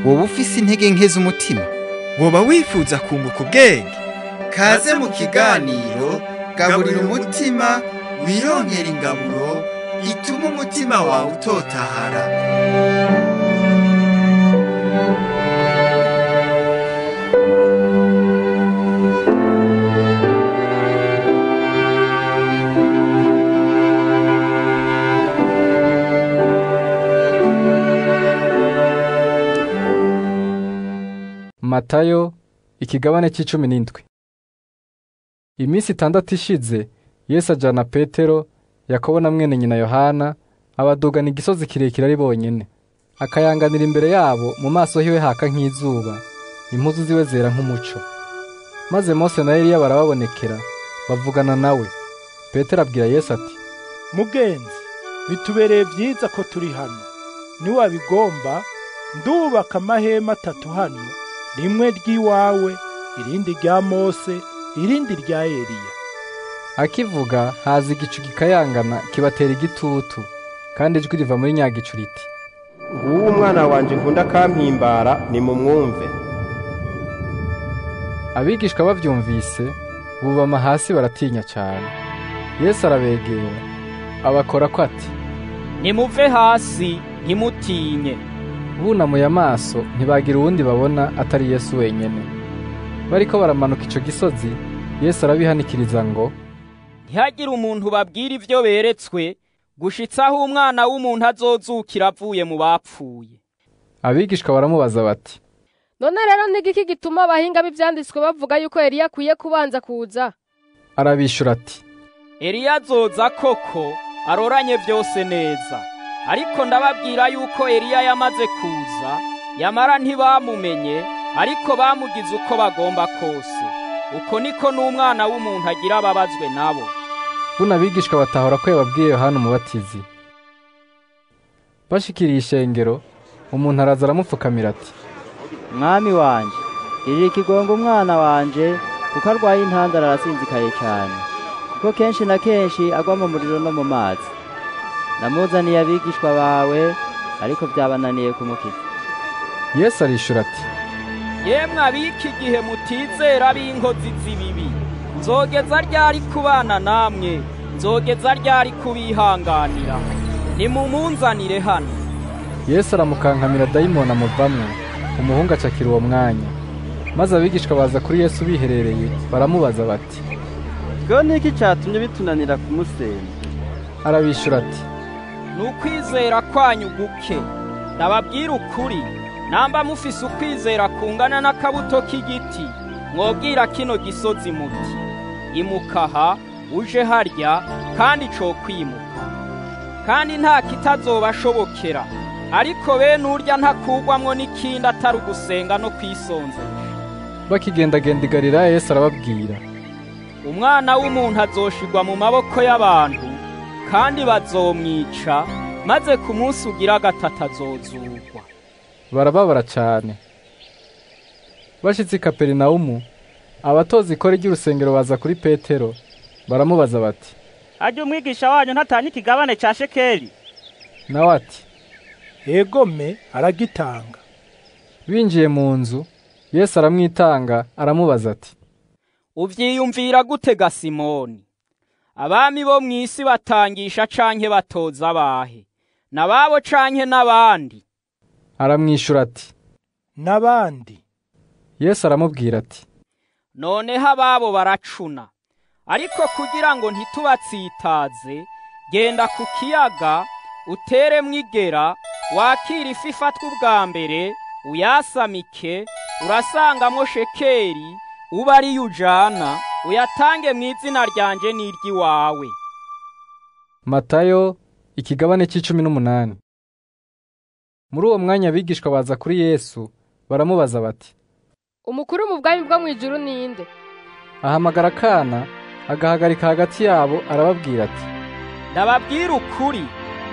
Woba ufise intege nke z'umutima, woba wifuza kunguka ubwenge. Kaze mu kiganiro Gaburira Umutima, wironkera ingaburo ituma umutima wawe utotahara. Matayo ikigabane c'17. Iminsi 6 ishize Yesu ajana Petero, Yakobo na mwene nyina Yohana, abadugana igisozi kirekire ari bonyene. Akayanganira imbere yabo, mu maso hiwe haka nk'izuba, impuzu ziwe zera nk'umuco. Maze Mose na Eliya barababonekera, bavugana nawe. Petero abwira Yesu ati: Mugenzi, bitubereye vyiza ko turi hano. Niwabigomba ndubaka amahema 3 hano, rimwe ry'iwawe, irindi rya Mose, irindi rya Eliya. Akivuga haza igicu gikayangana kibatera igitutu, kandi ijwi riva muri nyagicu riti: Nguwo umwana wanje nkunda kampimbara, nimumwumve. Abigishwa bavyumvise bubama hasi baratinya cyane. Yesu arabegera abakora ko ati: Nimuve hasi, ntimutinye. Bunamuye amaso ntibagira uwundi babona atari Yesu wenyene. Bariko baramanuka ico gisozi, Yesu arabihanikiriza ngo: Ntihagire umuntu babwira ivyo beretswe, gushitsa aho umwana w'umuntu azozukira avuye mu bapfuye. Abigishwa baramubaza bati: None rero nigiki gituma abahinga b'ivyanditswe bavuga yuko Eliya akwiye kubanza kuza? Arabishura ati: Eliya azoza koko aroranye vyose neza. Ariko ndababwira yuko Eliya yamaze kuza, yamara ntibamumenye, ariko bamugize uko bagomba kose. Uko niko n'umwana w'umuntu agira ababazwe nabo. Buno abigishwa batahora ko yababwiye Yohana Umubatizi. Bashikiriye ishengero, umuntu araza aramupfukamira ati: Mwami wanje, girira ikigongo umwana wanje, kuko arwaye intandara arasinzikaye cyane, kuko kenshi na kenshi agwa mu muriro no mu mazi. Namuzaniye abigishwa bawe, ariko byabananiye kumukiza. Yesu arishura ati: Yemwe abiki igihe mutizera b'inkozi z'ibibi, nzogeza ryari kubana namwe, nzogeza ryari kubihanganira? Nimumunzanire hano. Yesu aramukankamira, dayimoni amuvamwo, umuhungu acakira uwo mwanya. Maze abigishwa baza kuri Yesu biherereye, baramubaza bati: Bwo niki catumye bitunanira kumusenga? Arabishura ati: Nukwizera kwanyu guke. Ndababwira ukuri, namba mufise ukwizera kungana n'akabuto k'igiti, mwobwira kino gisozi muti: Imukaha uje harya, kandi cokwimuka. Kandi nta kitazobashobokera. Ariko bene urya ntakugwamwo n'ikindi atari ugusenga no kwisonzesha. Bakigendagenda i Galilaya, Yesu arababwira: Umwana w'umuntu azoshigwa mu maboko y'abantu, kandi bazomwica, maze ku munsi ugira gatatu azozurwa. Barababara cyane. Bashitse i Kaperinawumu, abatoza ikore ry'urusengero baza kuri Petero, baramubaza bati: Harya umwigisha wanyu ntatanga ikigabane ca shekeli? Nawe ati: Egome, aragitanga. Binjiye mu nzu, Yesu aramwitanga, aramubaza ati: Uvyiyumvira gute ga Simoni? Abami bo mw'isi batangisha canke batoza abahe? Nababo canke n'abandi? Aramwishura ati: N'abandi. Yesu aramubwira ati: Noneho ababo baracuna. Ariko kugira ngo ntitubatsitaze, genda ku kiyaga, uteremwo igera, wakira ifi ifatwa ubwa mbere, uyasamike, urasangamwo shekeli, uba ariyo ujana, uyatange mu izina ryanje n'iry'iwawe. Matayo ikigabane c'18. Muri uwo mwanya abigishwa baza kuri Yesu, baramubaza bati: Umukuru mu bwami bwo mw'ijuru ninde? Ahamagara akana, agahagarika hagati yabo, arababwira ati: Ndababwira ukuri,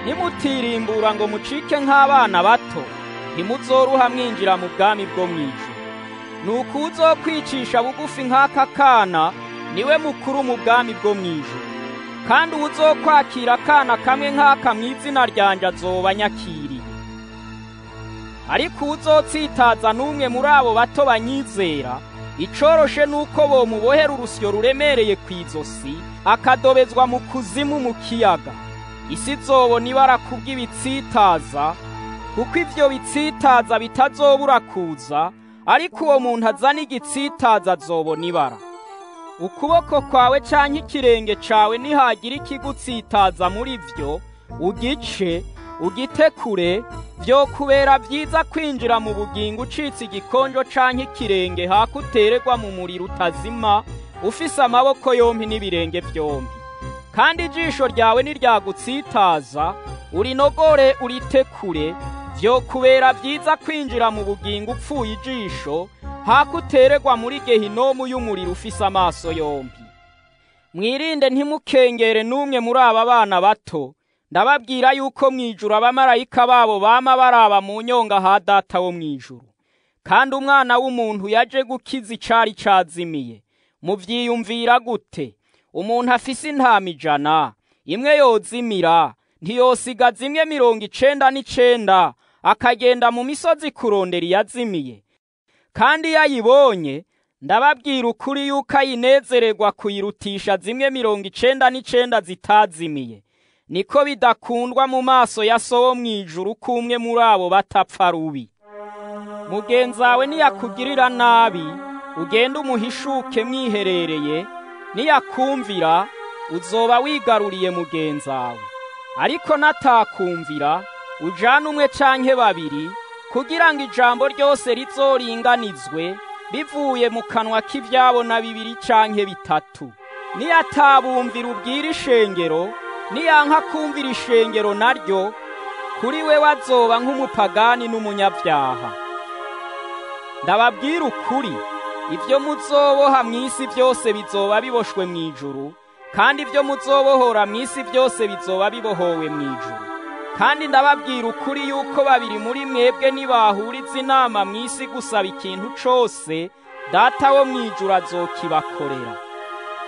nimutirimbura ngo mucike nk'abana bato, ntimuzoruha mwinjira mu bwami bwo mw'ijuru. Nuko uwuzokwicisha bugufi nk'aka kana niwe mukuru mu bwami bwo mw'ijuru. Kandi uwuzokwakira akana kamwe nk'aka mw'izina ryanje azoba anyakiriye. Ariko uwuzotsitaza n'umwe muri abo bato banyizera, icoroshe nuko bomubohera urusyo ruremereye kw'izosi, akadobezwa mu kuzimu mu kiyaga. Isi izobona ibara kubw'ibitsitaza, kuko ivyo bitsitaza bitazobura kuza, ariko uwo muntu azana igitsitaza azobona ibara. Ukuboko kwawe canke ikirenge cawe nihagira ikigutsitaza muri vyo, ugice, ugitekure, vyokubera vyiza kwinjira mu bugingo ucitse igikonjo canke ikirenge hako utererwa mu muriro utazima, ufise amaboko yompi n'ibirenge vyompi. Kandi ijisho ryawe niryagutsitaza, urinogore uritekure, vyokubera vyiza kwinjira mu bugingo upfuye ijisho, hako utererwa muri gehinomu y'umuriro ufise amaso yompi. Mwirinde ntimukengere n'umwe muri aba bana bato. Ndababwira yuko mw'ijuru abamarayika babo bama baraba mu nyonga ha Data wo mw'ijuru. Kandi umwana w'umuntu yaje gukiza icari cazimiye. Muvyiyumvira gute? Umuntu afise intama 100, imwe yozimira, ntiyosiga zimwe 99, akagenda mu misozi kurondera iyazimiye. Kandi iyo ayibonye, ndababwira ukuri yuko ayinezererwa kuyirutisha zimwe 99 zitazimiye. Niko bidakundwa mu maso ya So wo mw'ijuru ko umwe muri abo batapfa rubi. Mugenzawe niyakugirira nabi, ugende umuhishuke mwiherereye, niyakumvira uzoba wigaruriye mugenzawe. Ariko natakumvira, ujane umwe canke babiri, kugira ngo ijambo ryose rizoringanizwe bivuye mu kanwa k'ivyabo na bibiri canke bitatu. Niyatabumvira ubwira ishengero, niyanka kumvira ishengero naryo, kuri we wazoba nk'umupagani n'umunyabyaha. Ndababwira ukuri, ibyo muzoboha mw'isi byose bizoba biboshwe mw'ijuru, kandi ibyo muzobohora mw'isi byose bizoba bibohowe mw'ijuru. Kandi ndababwira ukuri yuko babiri muri mwebwe nibahuriza inama mw'isi gusaba ikintu cose, Data wo mw'ijuru azokibakorera.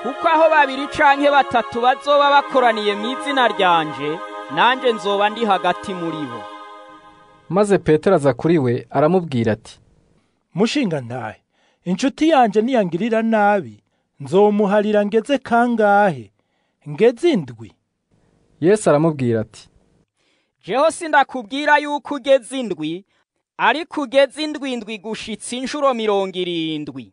Kuko aho babiri canke batatu bazoba bakoraniye mw'izina ryanje, nanje nzoba ndi hagati muri bo. Maze Petero aza kuri we aramubwira ati: Mushinga ntahe, inshuti yanje niyangirira nabi, nzomuharira ngeze kangahe? Ngeze 7. Yesu aramubwira ati: Jeho sindakubwira yuko ugeze 7, ariko ugeze 7 gushitsa inshuro 70.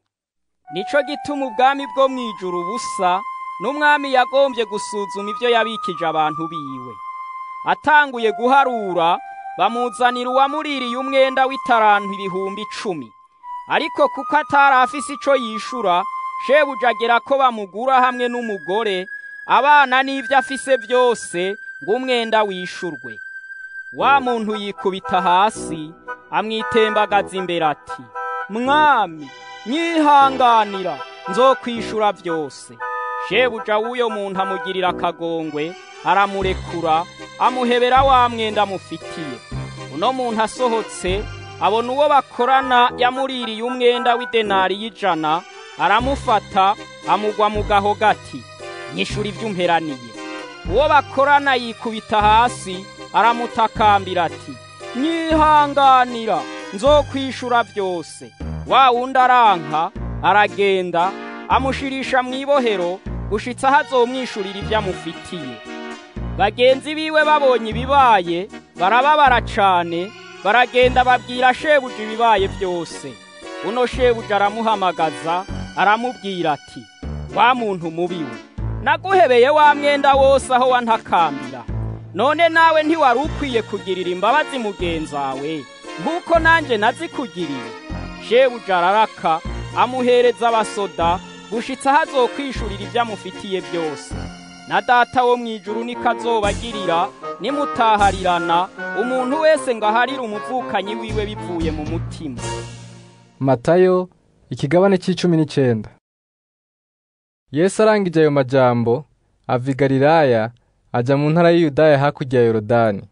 Nico gituma ubwami bwo mw'ijuru busa n'umwami yagombye gusuzuma ibyo yabikije abantu biwe. Atanguye guharura, bamuzanira uwamuririye umwenda w'itarantu 10,000. Ariko kuko atari afise ico yishura, shebuja agera ko bamugura hamwe n'umugore, abana n'ivyo afise byose, ngo umwenda wishurwe. Wa muntu yikubita hasi, amwitembagaza imbere ati: Mwami, nyihanganira, nzokwishura byose. Shebuja w'uyo muntu amugirira akagongwe, aramurekura, amuhebera wa mwenda amufitiye. Uno muntu asohotse, abona uwo bakorana yamuririye umwenda w'idenari 100, aramufata, amugwa mu gahogo ati: Nyishura ibyo umperaniye. Uwo bakorana yikubita hasi, aramutakambira ati: Nyihanganira, nzokwishura byose. Wa wundi aranka, aragenda, amushirisha mw'ibohero, gushitsa aho azomwishurira ibyo amufitiye. Bagenzi biwe babonye ibibaye, barababara cane, baragenda babwira shebuja ibibaye byose. Uno shebuja aramuhamagaza, aramubwira ati: Wa muntu mubi we, naguhebeye wa mwenda wose aho wantakambira. None nawe ntiwari ukwiye kugirira imbabazi mugenzawe, nk'uko nanje nazikugiriye? Shebuja araraka, amuhereza abasoda, gushitsa aho azokwishurira ibyo amufitiye byose. Na Data wo mw'ijuru niko azobagirira, nimutaharirana, umuntu wese ngo aharire umuvukanyi wiwe bivuye mu mutima. Matayo ikigabane c'19. Yesu arangije ayo majambo, ava i Galilaya aja mu ntara y'Yudaya hakurya ya Yorodani.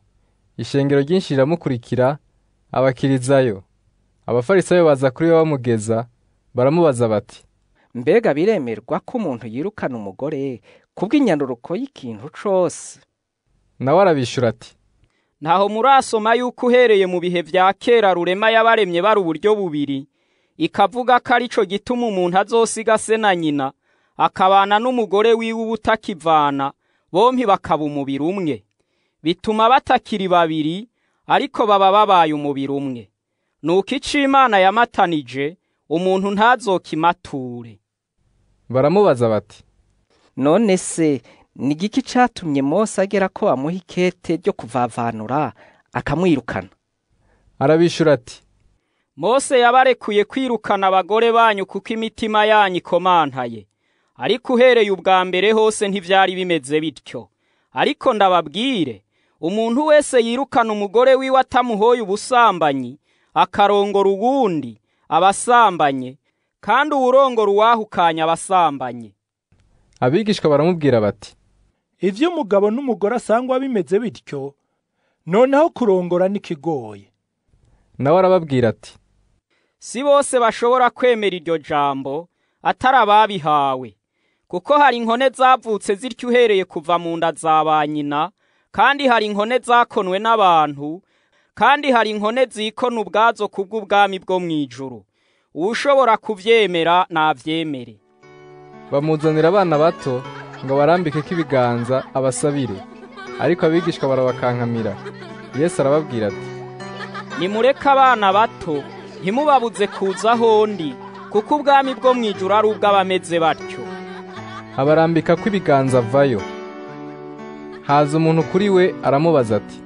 Ishengero ryinshi riramukurikira, Abakirizayo. Abafarisayo baza kuri we bamugeza, baramubaza bati: Mbega biremerwa ko umuntu yirukana umugore kubw'inyanduruko y'ikintu cose? Nawe arabishura ati: Ntaho murasoma yuko uhereye mu bihe vya kera Rurema yabaremye bari uburyo bubiri, ikavuga ko arico gituma umuntu azosiga se na nyina akabana n'umugore wiwe ubutakivana, bompi bakaba umubiri umwe. Bituma batakiri babiri, ariko baba babaye umubiri umwe. Nuko ico Imana yamatanije, umuntu ntazokimature. Baramubaza bati: None se ni igiki catumye Mose agera ko bamuha ikete ryo kuvavanura akamwirukana? Arabishura ati: Mose yabarekuye kwirukana abagore banyu kuko imitima yanyu ikomantaye. Ariko uhereye ubwa mbere hose ntivyari bimeze bityo. Ariko ndababwire, umuntu wese yirukana umugore wiwe atamuhoye ubusambanyi, akarongora uwundi, abasambanye, kandi uwurongora uwahukanye abasambanye. Abigishwa baramubwira bati: Ivyo umugabo n'umugore asangwa bimeze bityo, noneho kurongora nikigoye. Nawe arababwira ati: Si bose bashobora kwemera iryo jambo, atari ababihawe. Kuko hari inkone zavutse zityo uhereye kuva mu nda za ba nyina, kandi hari inkone zakonwe n'abantu, kandi hari inkone zikona ubwazo kubw'ubwami bwo mw'ijuru. Uwushobora kuvyemera navyemere. Bamuzanira abana bato ngo barambikeko ibiganza abasabire, ariko abigishwa barabakankamira. Yesu arababwira ati: Nimureke abana bato, ntimubabuze kuza ahondi, kuko ubwami bwo mw'ijuru ari ubw'abameze batyo. Abarambikako ibiganza avayo. Haza umuntu kuri we aramubaza ati: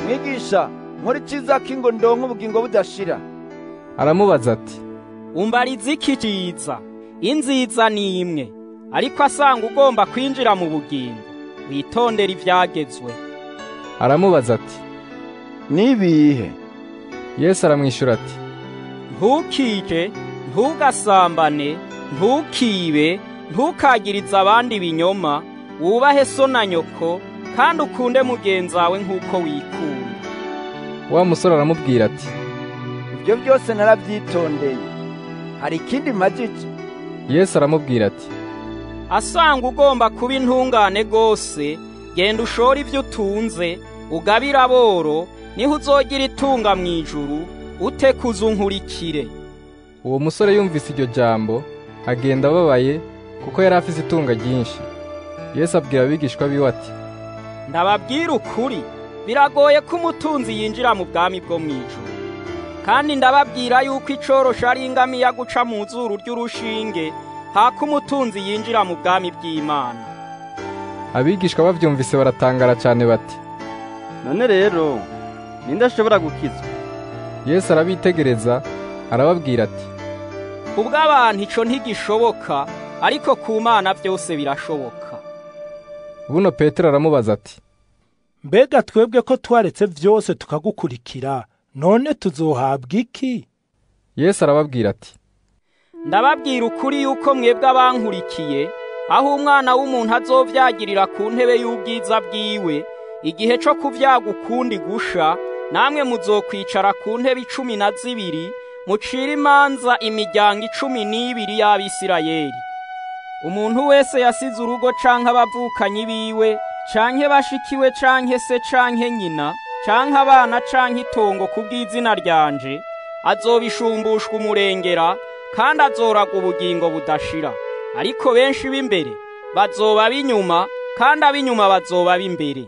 Mwigisha, nkora iciza ki ngo ndonke ubugingo budashira? Aramubaza ati: Umbariza iki ciza? Inziza ni imwe, ariko asanga ugomba kwinjira mu bugingo, witondera ivyagezwe. Aramubaza ati: Nibihe? Yesu aramwishura ati: Ntukice, ntugasambane, ntukibe, ntukagirize abandi ibinyoma, wubahe so na nyoko, kandi ukunde mugenzawe nk'uko wikunda. Wa musore aramubwira ati: Ibyo byose narabyitondeye, hari ikindi mpagije? Yesu aramubwira ati: Asanga ugomba kuba intungane gose, genda ushore ibyo utunze, ugabire aboro, niho uzogira itunga mu ijuru, utekuze unkurikire. Uwo musore yumvise iryo jambo, agenda ababaye, kuko yari afise itunga ryinshi. Yesu abwira abigishwa biwe ati: Ndababwira ukuri, biragoye ko umutunzi yinjira mu bwami bwo mu ijuru. Kandi ndababwira yuko icorosho ari ingamiya guca mu zuru ry'urushinge, hako umutunzi yinjira mu bwami bw'Imana. Abigishwa bavyumvise baratangara cyane bati: None rero ninde ashobora gukizwa? Yesu arabitegereza arababwira ati: Kubw'abantu ico ntigishoboka, ariko ku Mana byose birashoboka. Buno Petero aramubaza ati: Mbega twebwe ko twaretse vyose tukagukurikira, none tuzohabwa iki? Yesu arababwira ati: Ndababwira ukuri yuko mwebwe abankurikiye, aho umwana w'umuntu azovyagirira ku ntebe y'ubwiza bwiwe, igihe co kuvyaga ukundi gusha, namwe muzokwicara ku ntebe 12, mucira imanza imiryango 12 y'Abisirayeli. Umuntu wese yasize urugo canke abavukanyi biwe, canke bashikiwe canke se canke nyina, canke abana canke itongo kubw'izina ryanje, azobishumbushwa umurengera, kandi azoraga ubugingo budashira. Ariko benshi b'imbere bazoba b'inyuma, kandi ab'inyuma bazoba b'imbere.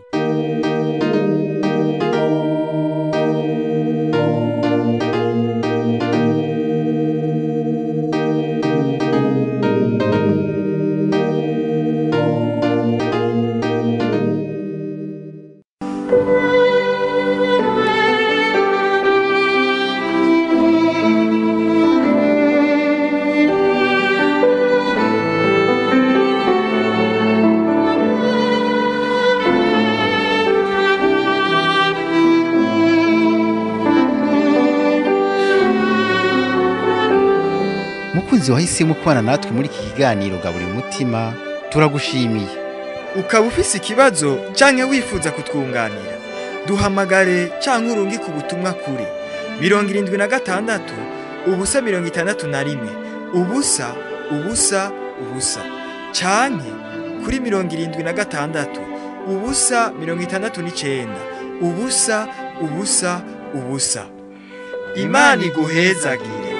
Mukunzi wahisemo kubana natwe muri iki kiganiro Gaburira Umutima, turagushimiye. Ukaba ufise ikibazo canke wifuza kutwunganira, duhamagare canke urungike ubutumwa kuri 76 0 61 0 0 0 canke kuri 76 0 69 0 0 0. Imana iguhezagire.